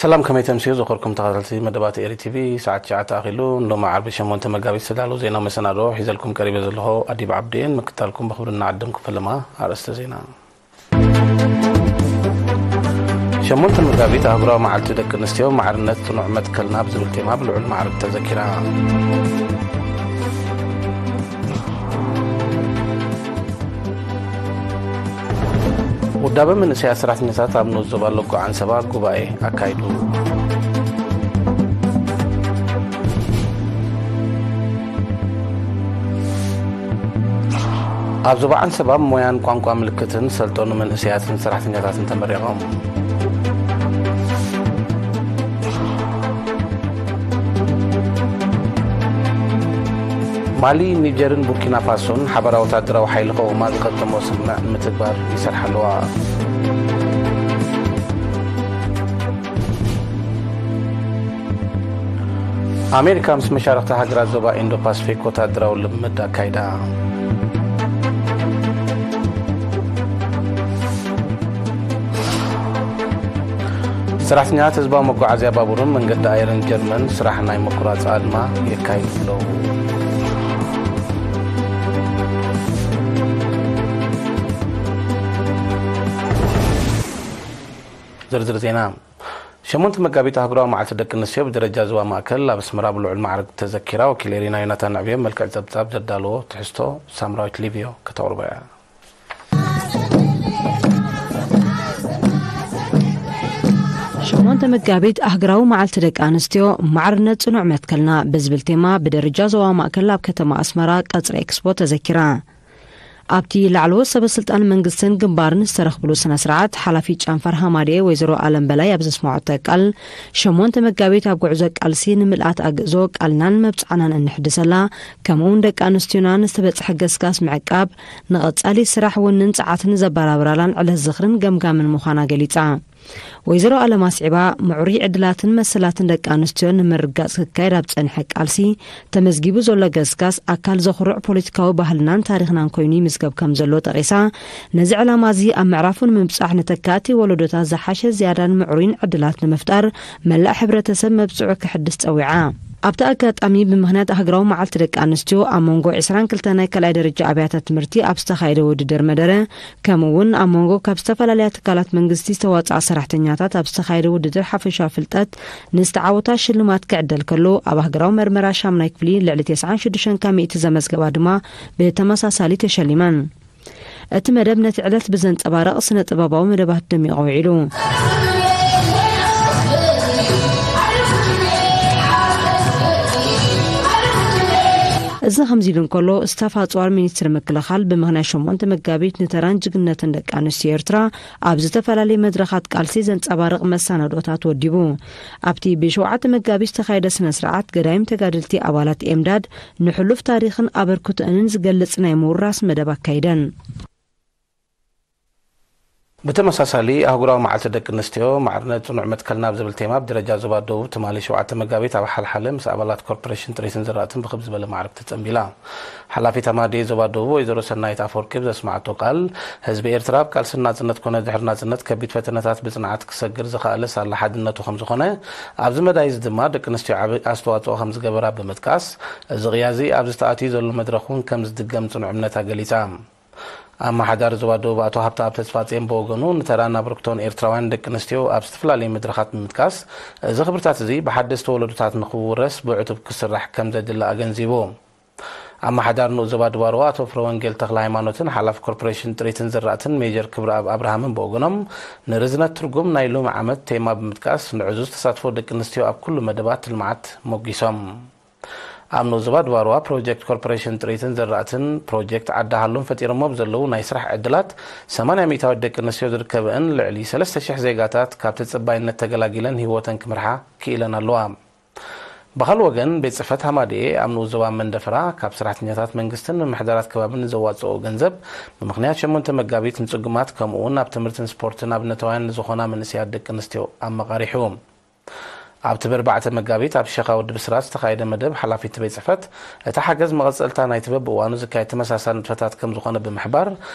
ሰላም፣ ከመይ ተምስዩ? ዝኸርኩም ተኸታተልቲ መደባት ኤሪ ቲቪ፣ ሰዓት ትሽዓተ ኣኺሉ። ንሎሚ ዓርቢ ሸሞንተ መጋቢት ዝተዳለወ ዜና መሰናዶ ሒዘልኩም ቀሪበ ዘለኹ ኣዲብ ዓብዲን። ምክታልኩም ብኽብሪ እናዓደምኩ፣ ፈለማ ኣርእስተ ዜና። ሸሞንተ መጋቢት ኣህጉራዊ መዓልቲ ደቂ ኣንስትዮ፣ ማዕርነት ጽኑዕ መትከልና ብዝብል ቴማ ብልዑል ማዕርግ ተዘኪራ። ውዳበ መንእሰያት ሰራሕተኛታት ኣብ ንኡስ ዞባ ሎጎ ዓንሰባ ጉባኤ ኣካይዱ። ኣብ ዞባ ዓንሰባ ሞያን ቋንቋ ምልክትን ሰልጠኑ መንእሰያትን ሰራሕተኛታትን ተመሪቖም። ማሊ፣ ኒጀርን ቡርኪና ፋሶን ሓባራዊ ወታደራዊ ሓይሊ ከቑማ ዝኸተሞ ስምምዕ ንምትግባር ይሰርሓ ኣለዋ። ኣሜሪካ ምስ መሻርኽቲ ሃገራት ዞባ ኢንዶ ፓሲፊክ ወታደራዊ ልምምድ ኣካይዳ። ሰራሕተኛታት ህዝባዊ መጓዓዝያ ባቡርን መንገዲ ኣየርን ጀርመን ስራሕ ናይ ምቁራጽ ኣድማ የካይዱ ኣለዉ። ዝርዝር ዜና። ሸሞንተ መጋቢት ኣህጉራዊ መዓልቲ ደቂ ኣንስትዮ ብደረጃ ዞባ ማእከል ኣብ ኣስመራ ብልዑል ማዕርግ ተዘኪራ። ወኪል ኤሪና ዮናታን ንዕብዮ መልክዕ ጸብጻብ ዘዳለዎ ትሕዝቶ ሳምራዊት ሊብዮ ከተቕርቦ እያ። ሸሞንተ መጋቢት ኣህግራዊ መዓልቲ ደቂ ኣንስትዮ፣ ማዕርነት ጽኑዕ መትከልና ብዝብል ቴማ ብደረጃ ዞባ ማእከል ኣብ ከተማ ኣስመራ ቀጽሪ ኤክስፖ ተዘኪራ። ኣብቲ ላዕለዎት ሰበ ስልጣን መንግስትን ግንባርን ዝተረኽብሉ ስነ ስርዓት፣ ሓላፊት ጫንፋር ሃማድኤ ወይዘሮ ኣለም በላይ ኣብ ዘስምዐቶ ቃል፣ ሸሞንተ መጋቢት ኣብ ጉዕዞ ቃልሲ ንምልኣት ኣግእዞ ቃልናን መብጽዓናን እንሕድሰላ፣ ከምኡውን ደቂ ኣንስትዮና ንዝተበጽሐ ገስጋስ ምዕቃብ፣ ንቐጻሊ ስራሕ ውንን ጸዓትን ዘበራብራላን ዕለት ዝኽርን ገምጋምን ምዃና ገሊጻ። ወይዘሮ ኣለም ኣስዒባ፣ ምዕሩይ ዕድላትን መሰላትን ደቂ ኣንስትዮ ንምርግጋጽ ክካየድ ኣብ ጸንሐ ቃልሲ ተመዝጊቡ ዘሎ ገስጋስ ኣካል ዘኹርዕ ፖለቲካዊ ባህልናን ታሪኽናን ኮይኑ ይምዝገብ ከም ዘሎ ጠቒሳ፣ ነዚ ዕላማ እዚ ኣብ ምዕራፉ ንምብጻሕ ንተካእቲ ወለዶታት ዝሓሸ ዝያዳን ምዕሩይን ዕድላት ንምፍጣር መላእ ሕብረተሰብ መብጽዑ ክሕድስ ጸዊዓ። ኣብቲ ኣጋጣሚ ብምኽንያት ኣህግራዊ መዓልቲ ደቂ ኣንስትዮ ኣብ መንጎ ዕስራን ክልተን ናይ ካልኣይ ደረጃ ኣብያተ ትምህርቲ ኣብ ዝተኻየደ ውድድር መደረ፣ ከምኡ እውን ኣብ መንጎ ካብ ዝተፈላለያ ትካላት መንግስቲ ዝተዋፅኣ ሰራሕተኛታት ኣብ ዝተኻየደ ውድድር ሓፈሻዊ ፍልጠት ንዝተዓወታ ሽልማት ክዕደል ከሎ፣ ኣብ ሃገራዊ መርመራ ሻምናይ ክፍሊ ልዕሊ ተስዓን ሽዱሽተን ካብ ሚእቲ ዘመዝገባ ድማ ብተመሳሳሊ ተሸሊመን። እቲ መደብ ነቲ ዕለት ብዘንጸባርቕ ስነ ጥበባዊ መደባት ደሚቑ ውዒሉ። እዚ ከምዚ ኢሉ እንከሎ፣ ስታፍ ኣጽዋር ሚኒስትሪ ምክልኻል ብምኽንያት ሸሞንተ መጋቢት ንተራን ጅግንነትን ደቂ ኣንስትዮ ኤርትራ ኣብ ዝተፈላለየ መድረኻት ቃልሲ ዘንጸባርቕ መሰናዶታት ወዲቡ። ኣብቲ ብሸውዓተ መጋቢት ዝተኻየደ ስነ ስርዓት፣ ገዳይም ተጋደልቲ ኣባላት ኤምዳድ ንሕሉፍ ታሪኽን ኣበርክቶአንን ዝገልጽ ናይ ምውራስ መደብ ኣካይደን። ብተመሳሳሊ፣ ኣህጉራዊ መዓልቲ ደቂ ኣንስትዮ፣ ማዕርነት ጽኑዕ መትከልና ኣብ ዝብል ቴማ፣ ኣብ ደረጃ ዞባ ደቡብ ትማሊ ሸውዓተ መጋቢት ኣብ ሓልሓለ ምስ ኣባላት ኮርፖሬሽን ጥሪትን ዝራእትን ብኽብ ዝበለ ማዕርግ ተጸንቢላ። ሓላፊት ኣማዴ ዞባ ደቡብ ወይዘሮ ሰናይት ኣፈወርቂ ብዘስማዓቶ ቃል፣ ህዝቢ ኤርትራ ኣብ ቃልሲ ናጽነት ኮነ ድሕሪ ናጽነት ከቢድ ፈተነታት ብጽንዓት ክሰግር ዝኸኣለ ሳላ ሓድነቱ ከም ዝኾነ፣ ኣብዚ መዳይ እዚ ድማ ደቂ ኣንስትዮ ዓቢ ኣስተዋጽኦ ከም ዝገበራ ብምጥቃስ፣ እዚ ቅያ እዚ ኣብዚ ተኣትዩ ዘሎ መድረኽ እውን ከም ዝድገም ጽኑዕ እምነታ ገሊጻ። ኣመሓዳሪ ዞባ ደቡብ ኣቶ ሃብተኣብ ተስፋጽዮን ብወገኑ፣ ንተራን ኣበርክቶን ኤርትራውያን ደቂ ኣንስትዮ ኣብ ዝተፈላለዩ መድረኻት ብምጥቃስ፣ እዚ ክብርታት እዚ ብሓደስቲ ወለዶታት ንኽውረስ ብዕቱብ ክስራሕ ከም ዘድሊ ኣገንዚቡ። ኣመሓዳሪ ንኡስ ዞባ ድባርዋ ኣቶ ፍረወንጌል ተኽለ ሃይማኖትን ሓላፊ ኮርፖሬሽን ጥሪትን ዝራእትን ሜጀር ክብረኣብ ኣብርሃምን ብወገኖም፣ ንርዝነት ትርጉም ናይ ሎሚ ዓመት ቴማ ብምጥቃስ፣ ንዕዙዝ ተሳትፎ ደቂ ኣንስትዮ ኣብ ኩሉ መደባት ልምዓት ሞጊሶም። ኣብ ንኡስ ዞባ ድባርዋ ፕሮጀክት ኮርፖሬሽን ጥሪትን ዝራእትን ፕሮጀክት ዓዲ ሃሉን ፈጢሮሞ ብዘለዉ ናይ ስራሕ ዕድላት፣ ሰማንያ ሚእታዊት ደቂ ኣንስትዮ ዝርከበእን ልዕሊ ሰለስተ ሽሕ ዜጋታት ካብ ተጸባይነት ተገላጊለን ህይወተን ክምርሓ ክኢለን ኣለዋ። ብኻልእ ወገን፣ ቤት ጽሕፈት ሃማድኤ ኣብ ንኡስ ዞባ መንደፈራ ካብ ሰራሕተኛታት መንግስትን ምምሕዳራት ከባብን ንዘዋጽኦ ገንዘብ፣ ብምኽንያት ሸሞንተ መጋቢት ንጽጉማት፣ ከምኡ እውን ኣብ ትምህርትን ስፖርትን ኣብነታውያን ንዝኾና መንእሰያት ደቂ ኣንስትዮ ኣመቓሪሑ። ኣብቲ ብኣርባዕተ መጋቢት ኣብ ሸኻ ወዲ ብስራት ዝተኻየደ መደብ፣ ሓላፊት ቤት ጽሕፈት እቲ ሓገዝ መቐጸልታ ናይቲ በብእዋኑ ዝካየድ ተመሳሳሊ ንጥፈታት ከም ዝኾነ ብምሕባር፣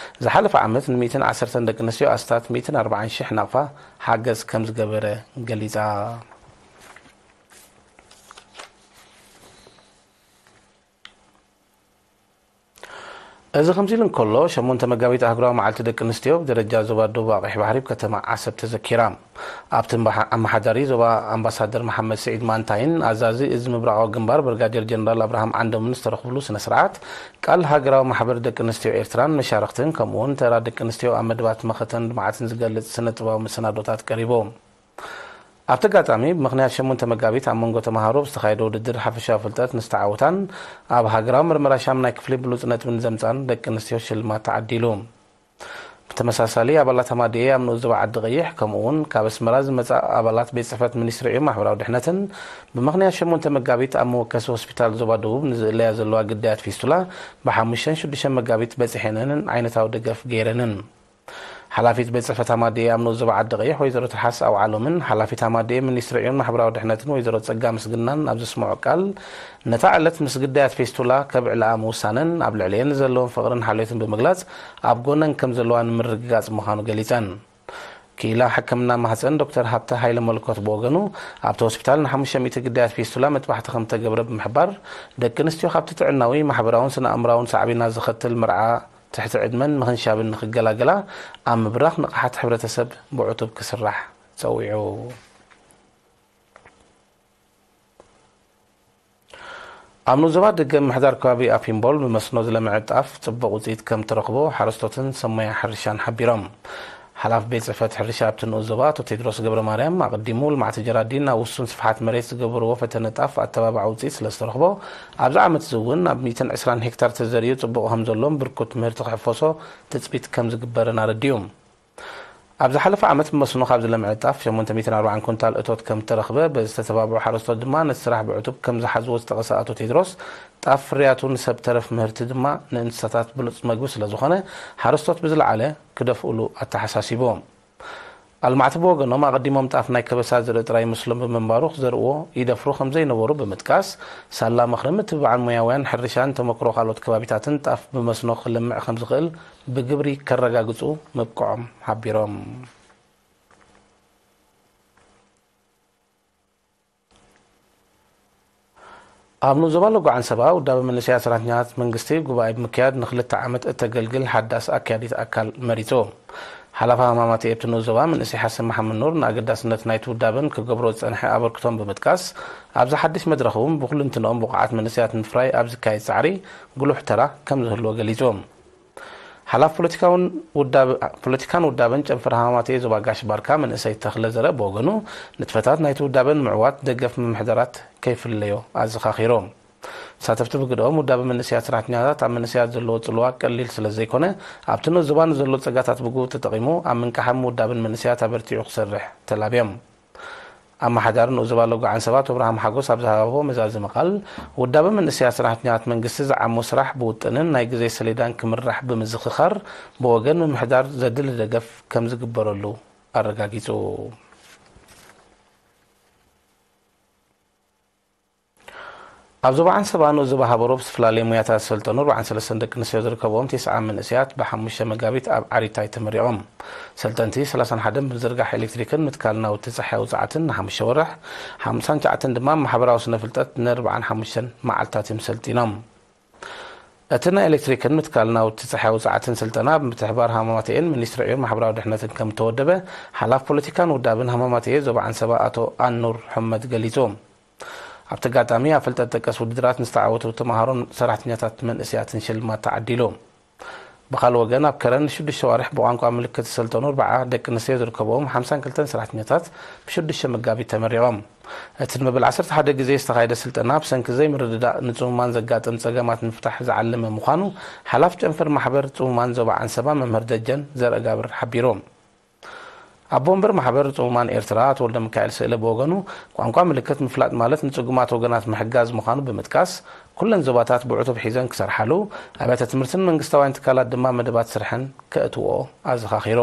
ዝሓለፈ ዓመት ን110 ደቂ ኣንስትዮ ኣስታት ሚእትን ኣርባዓን ሽሕ ናቕፋ ሓገዝ ከም ዝገበረ ገሊጻ። እዚ ከምዚ ኢሉ እንከሎ፣ ሸሞንተ መጋቢት ኣህጉራዊ መዓልቲ ደቂ ኣንስትዮ ብደረጃ ዞባ ደቡብ ኣቕሕ ባሕሪ ኣብ ከተማ ዓሰብ ተዘኪራ። ኣብቲ ኣመሓ-፣ ኣመሓዳሪ ዞባ ኣምባሳደር መሓመድ ስዒድ ማንታይን ኣዛዚ እዚ ምብራቓዊ ግንባር ብርጋዴር ጀነራል ኣብርሃም ዓንዶምን ዝተረኽብሉ ስነ ስርዓት፣ ቃል ሃገራዊ ማሕበር ደቂ ኣንስትዮ ኤርትራን መሻርኽትን፣ ከምኡ እውን ተራ ደቂ ኣንስትዮ ኣብ መደባት መኸተን ልምዓትን ዝገልጽ ስነ ጥበባዊ መሰናዶታት ቀሪቡ። ኣብቲ ኣጋጣሚ፣ ብምኽንያት ሸሞንተ መጋቢት ኣብ መንጎ ተምሃሮ ብዝተኻየደ ውድድር ሓፈሻዊ ፍልጠት ንዝተዓወታን ኣብ ሃገራዊ መርመራ ሻምናይ ክፍሊ ብሉጽ ነጥቢ ንዘምጻን ደቂ ኣንስትዮ ሽልማት ተዓዲሉ። ብተመሳሳሊ፣ ኣባላት ሃማደኤ ኣብ ንኡስ ዞባ ዓዲ ቀይሕ፣ ከምኡ እውን ካብ ኣስመራ ዝመጻ ኣባላት ቤት ጽሕፈት ሚኒስትሪ ዕዮ ማሕበራዊ ድሕነትን፣ ብምኽንያት ሸሞንተ መጋቢት ኣብ መወከሲ ሆስፒታል ዞባ ደቡብ ንዝእለያ ዘለዋ ግዳያት ፊስቱላ፣ ብሓሙሽተን ሽዱሽተን መጋቢት በጺሐንን ዓይነታዊ ደገፍ ገይረንን። ሓላፊት ቤት ጽሕፈት ሃማደኤ ኣብ ንኡስ ዞባ ዓዲ ቀይሕ ወይዘሮ ትርሓስ ኣውዓሎምን ሓላፊት ሃማደኤ ሚኒስትሪ ዕዮን ማሕበራዊ ድሕነትን ወይዘሮ ጸጋ ምስግናን ኣብ ዘስምዖ ቃል፣ ነታ ዕለት ምስ ግዳያት ፌስቱላ ከብዕልኣ ምውሳነን ኣብ ልዕሊኤን ዘለወን ፍቕርን ሓልዮትን ብምግላጽ ኣብ ጎነን ከም ዘለዋ ንምርግጋጽ ምዃኑ ገሊጸን። ክኢላ ሕክምና ማህጸን ዶክተር ሃብተ ሃይለ መለኮት ብወገኑ፣ ኣብቲ ሆስፒታል ንሓሙሽተ ሚእቲ ግዳያት ፌስቱላ መጥባሕቲ ከም እተገብረ ብምሕባር፣ ደቂ ኣንስትዮ ካብቲ ጥዕናዊ፣ ማሕበራውን ስነ ኣእምራውን ሳዕቤናት ዘኸትል መርዓ ትሕቲ ዕድመን ምኽንሻብን ንኽገላገላ ኣብ ምብራኽ ንቕሓት ሕብረተሰብ ብዕቱብ ክስራሕ ጸዊዑ። ኣብ ንኡስ ዞባ ደገ ምምሕዳር ከባቢ ኣፊምቦል ብመስኖ ዝለምዐ ጣፍ ጽቡቕ ውጽኢት ከም እተረኽቦ ሓረስቶትን ሰብ ሞያ ሕርሻን ሓቢሮም። ሓላፊ ቤት ጽሕፈት ሕርሻ ኣብቲ ንኡስ ዞባ ኣቶ ቴድሮስ ገብረ ማርያም፣ ኣቐዲሙ ልምዓት ጀራዲን ኣብ ውሱን ስፍሓት መሬት ዝገበርዎ ፈተነ ጣፍ ኣተባባዒ ውጽኢት ስለ ዝተረኽቦ፣ ኣብዚ ዓመት እዚ እውን ኣብ ሚእትን ዕስራን ሄክታር ተዘሪኡ ጽቡቕ ከም ዘሎን ብርኩት ምህርቲ ክሕፈሶ ትጽቢት ከም ዝግበርን ኣረዲኡ። ኣብ ዝሓለፈ ዓመት ብመስኖ ካብ ዝለምዐ ጣፍ ሸሞንተ ሚእትን ኣርባዓን ኩንታል እቶት ከም እተረኽበ፣ በዚ ዝተተባብዑ ሓረስቶት ድማ ነቲ ስራሕ ብዕቱብ ከም ዝሓዝዎ ዝጠቐሰ ኣቶ ቴድሮስ፣ ጣፍ ፍርያቱ ንሰብ ተረፍ ምህርቲ ድማ ንእንስሳታት ብሉጽ መግቢ ስለ ዝኾነ፣ ሓረስቶት ብዝለዓለ ክደፍኡሉ ኣተሓሳሲቡ። ኣልማዕቲ ብወገኖም፣ ኣቐዲሞም ጣፍ ናይ ከበሳ ዘርኢ ጥራይ ይመስሎም ብምንባሩ፣ ክዘርእዎ ይደፍሩ ከም ዘይነበሩ ብምጥቃስ፣ ሳላ ምኽሪ ምትብባዕን ሞያውያን ሕርሻን ተመክሮ ካልኦት ከባቢታትን ጣፍ ብመስኖ ክልምዕ ከም ዝኽእል ብግብሪ ከረጋግጹ ምብቅዖም ሓቢሮም። ኣብ ንኡስ ዞባ ሎጎ ዓንሰባ ውዳበ መንእሰያት ሰራሕተኛታት መንግስቲ ጉባኤ ብምክያድ ንክልተ ዓመት እተገልግል ሓዳስ ኣካያዲት ኣካል መሪጹ። ሓላፊ ሃማማተኤ ኣብቲ ንኡስ ዞባ መንእሰይ ሓሰን መሓመድ ኑር ንኣገዳስነት ናይቲ ውዳበን ክገብሮ ዝጸንሐ ኣበርክቶን ብምጥቃስ፣ ኣብዚ ሓድሽ መድረኽ እውን ብኩልንትንኦም ብቑዓት መንእሰያት ንምፍራይ ኣብ ዝካየድ ጻዕሪ ጉሉሕ ተራ ከም ዝህልዎ ገሊጹ። ሓላፊ ፖለቲካውን ውዳበ-፣ ፖለቲካን ውዳበን ጨንፈር ሃማማተኤ ዞባ ጋሽ ባርካ መንእሰይ ተኽለ ዘርአ ብወገኑ፣ ንጥፈታት ናይቲ ውዳበ ንምዕዋት ደገፍ ምምሕዳራት ከይፍለዮ ኣዘኻኺሩ። ተሳተፍቲ ብግደኦም፣ ውዳበ መንእሰያት ሰራሕተኛታት ኣብ መንእሰያት ዘለዎ ጽልዋ ቀሊል ስለ ዘይኮነ፣ ኣብቲ ንኡስ ዞባ ንዘሎ ጸጋታት ብግቡእ ተጠቒሙ ኣብ ምንቃሕን ምውዳብን መንእሰያት ኣበርቲዑ ክሰርሕ ተላብዮም። ኣመሓዳሪ ንኡስ ዞባ ሎጎ ዓንሰባ ኣቶ ኣብርሃም ሓጎስ ኣብ ዝሃቦ መዛዘሚ ቃል፣ ውዳበ መንእሰያት ሰራሕተኛታት መንግስቲ ዝዓሞ ስራሕ ብውጥንን ናይ ግዜ ሰሌዳን ክምራሕ ብምዝኽኻር፣ ብወገን ምምሕዳር ዘድሊ ደገፍ ከም ዝግበረሉ ኣረጋጊጹ። ኣብ ዞባ ዓንሰባ ንኡስ ዞባ ሃበሮ ብዝፈላለየ ሞያታት ዝሰልጠኑ ኣርባዓን ሰለስተን ደቂ ኣንስትዮ ዝርከብኦም ተስዓ መንእሰያት ብሓሙሽተ መጋቢት ኣብ ዓሪታይ ተመሪቖም። ሰልጠንቲ ሰላሳን ሓደን ብምዝርጋሕ ኤሌክትሪክን ምትካል ናውቲ ጸሓያዊ ጸዓትን ንሓሙሽተ ወርሕ፣ ሓምሳን ትሽዓተን ድማ ማሕበራዊ ስነ ፍልጠት ንኣርባዓን ሓሙሽተን መዓልታት እዮም ሰልጢኖም። እቲ ናይ ኤሌክትሪክን ምትካል ናውቲ ጸሓያዊ ጸዓትን ስልጠና ብምትሕብባር ሃማማተኤን ሚኒስትሪ ዕዮን ማሕበራዊ ድሕነትን ከም እተወደበ ሓላፊ ፖለቲካን ውዳብን ሃማማተኤ ዞባ ዓንሰባ ኣቶ ኣኑር ሑመድ ገሊጹ። ኣብቲ ኣጋጣሚ ኣብ ፍልጠት ጠቀስ ውድድራት ንዝተዓወቱ ተምሃሮን ሰራሕተኛታት መንእሰያትን ሽልማት ተዓዲሉ። ብኻልእ ወገን ኣብ ከረን ንሽዱሽተ ኣዋርሕ ብቋንቋ ምልክት ዝሰልጠኑ ኣርብዓ ደቂ ኣንስትዮ ዝርከብኦም ሓምሳን ክልተን ሰራሕተኛታት ብሽዱሽተ መጋቢት ተመሪቖም። እቲ ንመበል ዓሰርተ ሓደ ግዜ ዝተኻየደ ስልጠና ብሰንኪ ዘይምርድዳእ ንጽሙማን ዘጋጥም ጸገማት ንምፍታሕ ዝዓለመ ምዃኑ ሓላፊ ጨንፈር ማሕበር ጽሙማን ዞባ ዓንሰባ መምህር ደጀን ዘርእጋብር ሓቢሩ። ኣቦ ወንበር ማሕበር ጽሙማን ኤርትራ ኣቶ ወልደሚካኤል ስእለ ብወገኑ፣ ቋንቋ ምልክት ምፍላጥ ማለት ንጽጉማት ወገናት ምሕጋዝ ምዃኑ ብምጥቃስ፣ ኩለን ዞባታት ብዕቱብ ሒዘን ክሰርሓሉ፣ ኣብያተ ትምህርትን መንግስታውያን ትካላት ድማ መደባት ስርሐን ከእትውኦ ኣዘኻኺሩ።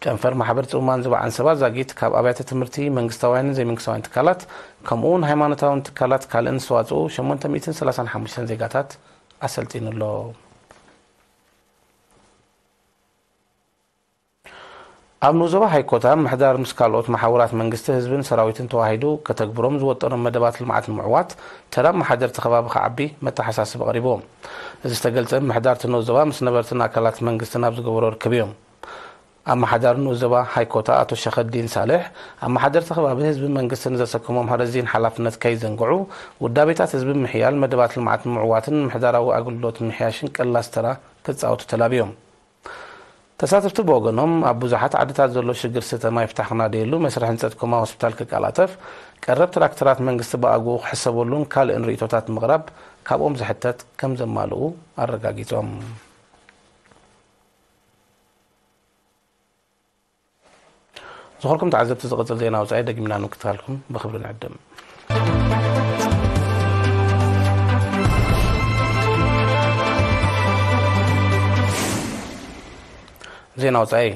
ጨንፈር ማሕበር ጽሙማን ዝባ ዓንሰባ ዛጊት ካብ ኣብያተ ትምህርቲ መንግስታውያንን ዘይመንግስታውያን ትካላት ከምኡ እውን ሃይማኖታውን ትካላት ካልእን ዝተዋጽኡ ሸሞንተ ሚእትን ሰላሳን ሓሙሽተን ዜጋታት ኣሰልጢኑ ኣሎ። ኣብ ንኡስ ዞባ ሃይኮታ ምሕዳር ምስ ካልኦት መሓውራት መንግስቲ ህዝብን ሰራዊትን ተዋሂዱ ከተግብሮም ዝወጠኖም መደባት ልምዓት ንምዕዋት ተራ ኣመሓደርቲ ከባቢ ክዓቢ መተሓሳስቢ ቀሪቡ። እዚ ዝተገልጸ ምሕዳር እቲ ንኡስ ዞባ ምስ ነበርትን ኣካላት መንግስትን ኣብ ዝገበሮ ርክብ እዩ። ኣመሓዳሪ ንኡስ ዞባ ሃይኮታ ኣቶ ሸኸዲን ሳልሕ ኣመሓደርቲ ከባቢ ህዝብን መንግስትን ዘሰከሞም ረዚን ሓላፍነት ከይዘንግዑ ውዳቤታት ህዝቢ ምሕያል መደባት ልምዓት ንምዕዋትን ምሕዳራዊ ኣገልግሎት ምሕያሽን ቀላስ ተራ ክጻወቱ ተላብዮም። ተሳተፍቲ ብወገኖም ኣብ ብዙሓት ዓድታት ዘሎ ሽግር ስተ ማይ ፍታሕ ክናደየሉ መስርሕ ህንፀት ኮማ ሆስፒታል ክቀላጠፍ ቀረብ ትራክተራት መንግስቲ ብኣግኡ ክሕሰበሉን ካልእን ርእቶታት ምቕራብ ካብኦም ዝሕተት ከም ዘማልኡ ኣረጋጊጾም። ዝኾርኩም ተዓዘብቲ ዝቕጽል ዜና ውጻኢ ደግሚና ንምክትታልኩም ብኽብሪ ንዕድም። ዜና ውጻኢ።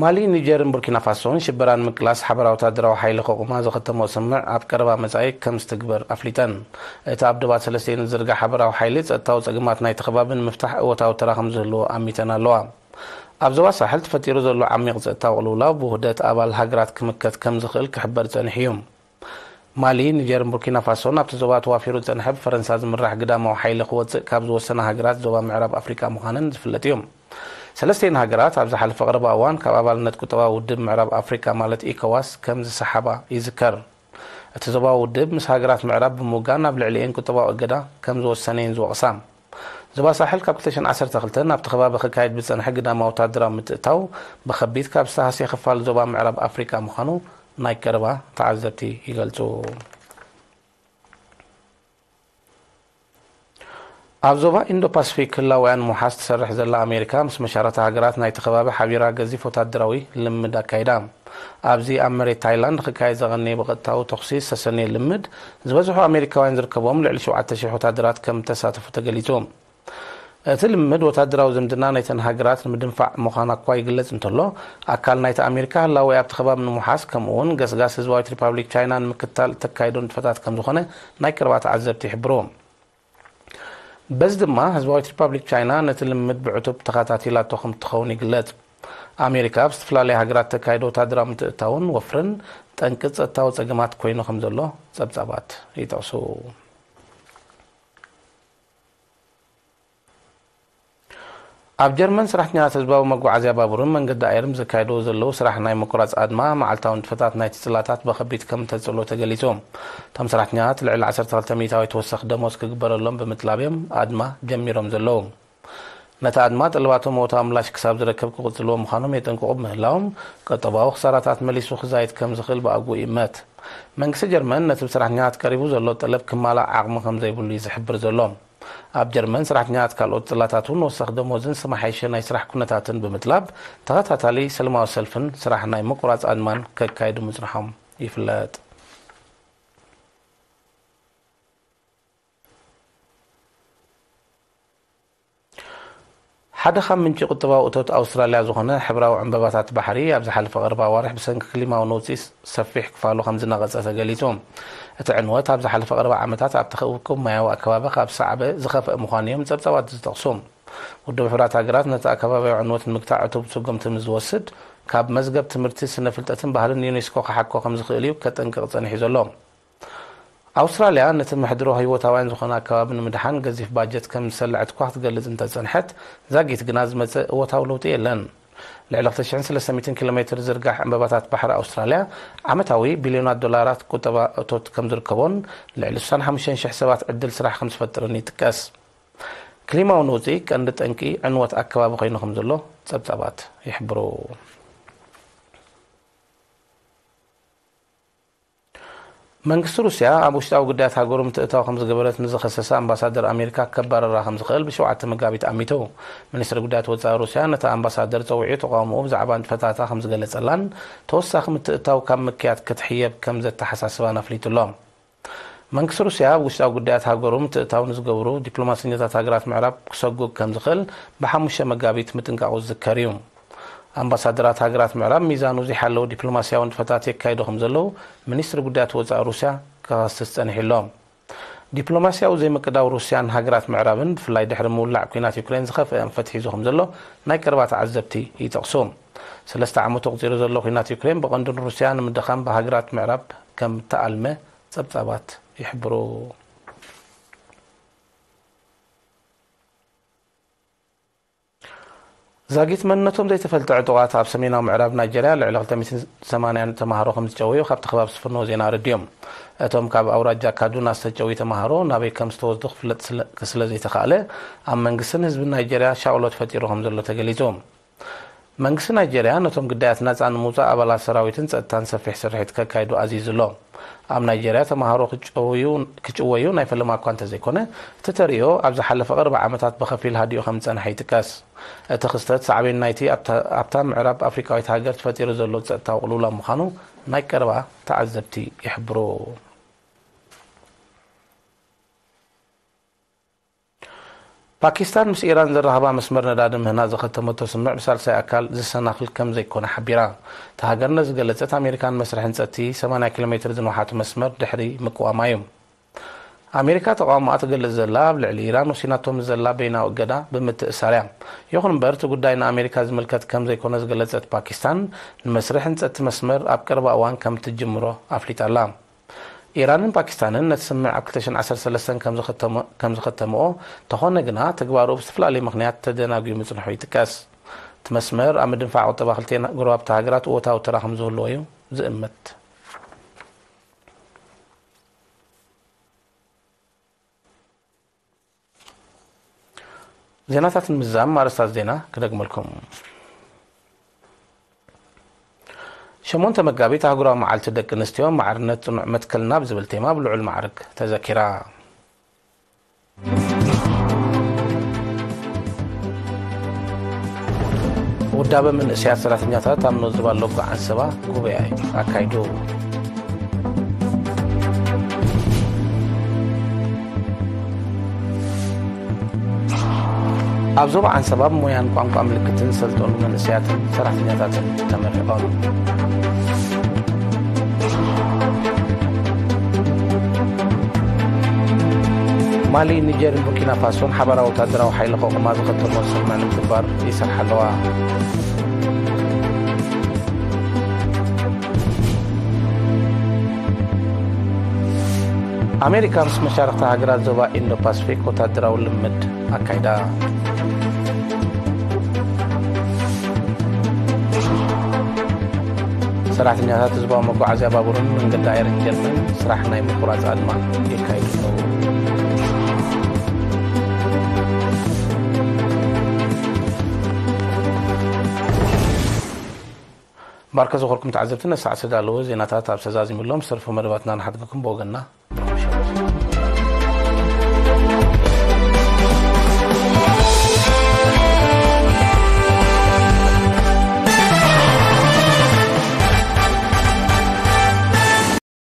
ማሊ፣ ኒጀርን ቡርኪና ፋሶን ሽበራ ንምቅላስ ሓበራዊ ወታደራዊ ሓይሊ ከቑማ ዘኸተሞ ስምምዕ ኣብ ቀረባ መጻኢ ከም ዝትግበር ኣፍሊጠን። እቲ ኣብ ዶባት ሰለስቲኤን ዝዝርጋሕ ሓበራዊ ሓይሊ ጸጥታዊ ጸገማት ናይቲ ከባቢ ንምፍታሕ እወታዊ ተራ ከም ዝህልዎ ኣሚተን ኣለዋ። ኣብ ዞባ ሳሕል ተፈጢሩ ዘሎ ዓሚቕ ጸጥታዊ ቅልውላው ብውህደት ኣባል ሃገራት ክምከት ከም ዝኽእል ክሕበር ጸኒሑ እዩ። ማሊ፣ ኒጀርን ቡርኪና ፋሶን ኣብቲ ዞባ ተዋፊሩ ዝጸንሐ ብፈረንሳ ዝምራሕ ግዳማዊ ሓይሊ ክወጽእ ካብ ዝወሰና ሃገራት ዞባ ምዕራብ ኣፍሪቃ ምዃነን ዝፍለጥ እዩ። ሰለስቲኤን ሃገራት ኣብ ዝሓለፈ ቀረባ እዋን ካብ ኣባልነት ቁጠባዊ ውድብ ምዕራብ ኣፍሪቃ ማለት ኢኮዋስ ከም ዝሰሓባ ይዝከር። እቲ ዞባዊ ውድብ ምስ ሃገራት ምዕራብ ብምውጋን ኣብ ልዕሊኤን ቁጠባዊ እገዳ ከም ዝወሰነ እየን ዝወቕሳ። ዞባ ሳሕል ካብ ክልተ ሽሕን ዓሰርተ ክልተን ኣብቲ ከባቢ ክካየድ ብዝጸንሐ ግዳማዊ ወታደራዊ ምትእትታው ብኸቢድ ካብ ዝተሃስየ ክፋል ዞባ ምዕራብ ኣፍሪቃ ምዃኑ ናይ ቀረባ ተዓዘብቲ ይገልጹ። ኣብ ዞባ ኢንዶ ፓስፊክ ህላውያን ምውሓስ ትሰርሕ ዘላ ኣሜሪካ ምስ መሻረታ ሃገራት ናይቲ ከባቢ ሓቢራ ገዚፍ ወታደራዊ ልምምድ ኣካይዳ። ኣብዚ ኣብ መሬት ታይላንድ ክካየድ ዘቐነየ ብቐጥታዊ ተኹሲ ዝተሰነየ ልምምድ ዝበዝሑ ኣሜሪካውያን ዝርከቦም ልዕሊ ሸውዓተ ሽሕ ወታደራት ከም ተሳተፉ ተገሊጹ። እቲ ልምምድ ወታደራዊ ዝምድና ናይተን ሃገራት ንምድንፋዕ ምዃና እኳ ይግለጽ እንተሎ፣ ኣካል ናይቲ ኣሜሪካ ህላወ ኣብቲ ከባቢ ንምውሓስ ከምኡ እውን ገስጋስ ህዝባዊት ሪፓብሊክ ቻይና ንምክትታል እተካይዶ ንጥፈታት ከም ዝኾነ ናይ ቀረባ ተዓዘብቲ ይሕብሩ። በዚ ድማ ህዝባዊት ሪፓብሊክ ቻይና ነቲ ልምምድ ብዕቱብ ተኸታቲላቶ ከም እትኸውን ይግለጽ። ኣሜሪካ ኣብ ዝተፈላለያ ሃገራት ተካይዶ ወታደራዊ ምትእትታውን ወፍርን ጠንቂ ጸጥታዊ ጸገማት ኮይኑ ከም ዘሎ ጸብጻባት ይጠቕሱ። ኣብ ጀርመን ሰራሕተኛታት ህዝባዊ መጓዓዝያ ባቡርን መንገዲ ኣየርን ዘካየድዎ ዘለዉ ስራሕ ናይ ምቁራጽ ኣድማ መዓልታዊ ንጥፈታት ናይቲ ጽላታት ብኸቢድ ከም ተጽዕኖ ተገሊጹ። እቶም ሰራሕተኛታት ልዕሊ ዓሰርተ ክልተ ሚእታዊ ተወሳኺ ደሞዝ ክግበረሎም ብምጥላብ እዮም ኣድማ ጀሚሮም ዘለዉ። ነቲ ኣድማ ጠለባቶም እወታዊ ምላሽ ክሳብ ዝረክብ ክቕጽልዎ ምዃኖም የጠንቅቑ ብምህላዎም፣ ቀጠባዊ ክሳራታት መሊሱ ክዛይድ ከም ዝኽእል ብኣግኡ ይእመት። መንግስቲ ጀርመን ነቲ ብሰራሕተኛታት ቀሪቡ ዘሎ ጠለብ ክማላእ ዓቕሚ ከም ዘይብሉ እዩ ዝሕብር ዘሎ። ኣብ ጀርመን ሰራሕተኛታት ካልኦት ጽላታት እውን ወሳኺ ደሞዝን ዝተመሓየሸ ናይ ስራሕ ኩነታትን ብምጥላብ ተኸታታሊ ሰለማዊ ሰልፍን ስራሕ ናይ ምቁራጽ ኣድማን ከካይዱ ምጽንሖም ይፍለጥ። ሓደ ካብ ምንጪ ቁጠባዊ እቶት ኣውስትራልያ ዝኾነ ሕብራዊ ዕምበባታት ባሕሪ ኣብ ዝሓለፈ ቀረባ ኣዋርሕ ብሰንኪ ክሊማዊ ነውጺ ሰፊሕ ክፋሉ ከም ዝነቐጸ ተገሊጹ። እቲ ዕንወት ኣብ ዝሓለፈ ቀረባ ዓመታት ኣብቲ ክእኩብ ማያዊ ኣከባቢ ካብ ሳዕበ ዝኸፍአ ምዃኑ እዮም ጸብጻባት ዝጠቕሱ። ውድብ ሕቡራት ሃገራት ነቲ ኣከባብያዊ ዕንወት ንምግታእ ዕቱብ ስጉምቲ ምስ ዝወስድ፣ ካብ መዝገብ ትምህርቲ፣ ስነ ፍልጠትን ባህልን ዩኔስኮ ክሓኮ ከም ዝኽእል እዩ ከጠንቅቕ ጸኒሑ ዘሎ። ኣውስትራልያ ነቲ ምሕድሮ ህይወታውያን ዝኾነ ኣከባቢ ንምድሓን ገዚፍ ባጀት ከም ዝሰልዐት እኳ ክትገልጽ እንተጸንሐት፣ ዛጊት ግና ዝመጸ እወታዊ ለውጢ የለን። ልዕሊ ክልተ ሽሕን ሰለስተ ሚእትን ኪሎ ሜትር ዝርጋሕ ዕምበባታት ባሕሪ ኣውስትራልያ ዓመታዊ ቢልዮናት ዶላራት ቁጠባ እቶት ከም ዝርከቦን ልዕሊ ስሳን ሓሙሽተን ሽሕ ሰባት ዕድል ስራሕ ከም ዝፈጥርን ይጥቀስ። ክሊማዊ ነውጺ ቀንዲ ጠንቂ ዕንወት ኣከባቢ ኮይኑ ከም ዘሎ ጸብጻባት ይሕብሩ። መንግስቲ ሩስያ ኣብ ውሽጣዊ ጉዳያት ሃገሩ ምትእታው ከም ዝገበረት ንዝኸሰሰ ኣምባሳደር ኣሜሪካ ከባረራ ከም ዝኽእል ብሸውዓተ መጋቢት ኣሚቱ። ሚኒስትሪ ጉዳያት ወጻኢ ሩስያ ነቲ ኣምባሳደር ጸዊዑ ተቓውሞኡ ብዛዕባ ንጥፈታታ ከም ዝገለጸላን ተወሳኺ ምትእታው ካብ ምክያድ ክትሕየብ ከም ዘተሓሳስባን ኣፍሊጡ ኣሎ። መንግስቲ ሩስያ ኣብ ውሽጣዊ ጉዳያት ሃገሩ ምትእታው ንዝገብሩ ዲፕሎማሰኛታት ሃገራት ምዕራብ ክሰጉግ ከም ዝኽእል ብሓሙሽተ መጋቢት ምጥንቃቑ ዝዝከር እዩ። ኣምባሳደራት ሃገራት ምዕራብ ሚዛኑ ዘይሓለዉ ዲፕሎማስያዊ ንጥፈታት የካይዱ ከም ዘለዉ ሚኒስትሪ ጉዳያት ወጻኢ ሩስያ ክኸስስ ጸኒሑ ኣሎ። ዲፕሎማስያዊ ዘይምቅዳው ሩስያን ሃገራት ምዕራብን፣ ብፍላይ ድሕሪ ምውላዕ ኲናት ዩክሬን፣ ዝኸፍአ ኣንፈት ሒዙ ከም ዘሎ ናይ ቀረባ ተዓዘብቲ ይጠቕሱ። ሰለስተ ዓመቱ ኣቑጺሩ ዘሎ ኲናት ዩክሬን፣ ብቐንዱ ንሩስያ ንምድኻም ብሃገራት ምዕራብ ከም እተኣልመ ጸብጻባት ይሕብሩ። ዛጊት መንነቶም ዘይተፈልጠ ዕጡቓት ኣብ ሰሜናዊ ምዕራብ ናይጀርያ ልዕሊ ክልተ ሚእትን ሰማንያን ተምሃሮ ከም ዝጨወዩ ካብቲ ከባቢ ዝፍነዉ ዜና ኣረድዮም። እቶም ካብ ኣውራጃ ካዱና ዝተጨውዩ ተምሃሮ ናበይ ከም ዝተወስዱ ክፍለጥ ስለ- ስለ ዘይተኻእለ፣ ኣብ መንግስትን ህዝብን ናይጀርያ ሻቕሎት ፈጢሩ ከም ዘሎ ተገሊጹ። መንግስቲ ናይጀርያ ነቶም ግዳያት ናጻ ንምውጻእ ኣባላት ሰራዊትን ጸጥታን ሰፊሕ ስርሒት ከካይዱ ኣዚዙ ኣሎ። ኣብ ናይጀርያ ተምሃሮ ክጨውዩ- ክጭወዩ ናይ ፈለማ እኳ እንተዘይኮነ፣ እቲ ተርእዮ ኣብ ዝሓለፈ ቅርብ ዓመታት ብኸፊል ሃዲኡ ከም ዝጸንሐ ይጥቀስ። እቲ ክስተት ሳዕቤን ናይቲ ኣብታ- ኣብታ ምዕራብ ኣፍሪቃዊት ሃገር ተፈጢሩ ዘሎ ጸጥታዊ ቅልውላው ምዃኑ ናይ ቀረባ ተዓዘብቲ ይሕብሩ። ፓኪስታን ምስ ኢራን ዘራኽባ መስመር ነዳዲ ምህናጽ ዝኸተመቶ ስምምዕ ብሳልሳይ ኣካል ዝሰናኽል ከም ዘይኮነ ሓቢራ። እታ ሃገር ነዚ ዝገለጸት፣ ኣሜሪካ ንመስርሕን ጸጥቲ ሰማንያ ኪሎ ሜትር ዝንውሓቱ መስመር ድሕሪ ምቅዋማ እዩ። ኣሜሪካ ተቓውሞኣ ትገልጽ ዘላ ኣብ ልዕሊ ኢራን ወሲናቶ ምስ ዘላ በይናዊ እገዳ ብምትእሳር እያ። ይኹን እምበር፣ እቲ ጉዳይ ንኣሜሪካ ዝምልከት ከም ዘይኮነ ዝገለጸት ፓኪስታን፣ ንመስርሕን ጸጥቲ መስመር ኣብ ቀረባ እዋን ከም ትጅምሮ ኣፍሊጣ ኣላ። ኢራንን ፓኪስታንን ነቲ ስምምዕ ኣብ ክልተ ሽሕን ዓሰርተ ሰለስተን ከም ዝኸተመ- ከም ዝኸተምኦ፣ እንተኾነ ግና፣ ተግባሩ ብዝተፈላለየ ምኽንያት ተደናጉዩ ምጽንሑ ይጥቀስ። እቲ መስመር ኣብ ምድንፋዕ ቁጠባ ክልቲኤን ጎረባብቲ ሃገራት እወታዊ ተራ ከም ዝህልዎ እዩ ዝእመት። ዜናታት ንምዝዛም ኣርእስታት ዜና ክደግመልኩም። ሸሞንተ መጋቢት ኣህጉራዊ መዓልቲ ደቂ ኣንስትዮ፣ ማዕርነት ጽኑዕ መትከልና ብዝብል ቴማ ብልዑል ማዕርግ ተዘኪራ። ውዳበ መንእሰያት ሰራሕተኛታት ኣብ ኖዝባ ሎጎ ዓንሰባ ጉባኤ ኣካይዱ። ኣብ ዞባ ዓንሰባ ብሞያን ቋንቋ ምልክትን ዝሰልጠኑ መንእሰያትን ሰራሕተኛታትን ተመሪቖም። ማሊ፣ ኒጀርን ቡርኪና ፋሶን ሓባራዊ ወታደራዊ ሓይሊ ከቑማ ዝኸተሞ ስምምዕ ንምትግባር ይሰርሓ ኣለዋ። ኣሜሪካ ምስ መሻርኽቲ ሃገራት ዞባ ኢንዶ ፓስፊክ ወታደራዊ ልምምድ ኣካይዳ። ሰራሕተኛታት ህዝባዊ መጓዓዝያ ባቡርን መንገዲ ኣየርን ጀርመን ስራሕ ናይ ምቁራጽ ኣድማ የካይዱ ኣለዉ። ባርከ ዝኾርኩም ተዓዘብቲ፣ ነሳዕ ዝተዳለወ ዜናታት ኣብ ሰዛዚሙሎም ዝተረፉ መደባትና ንሓድግኩም ብወገንና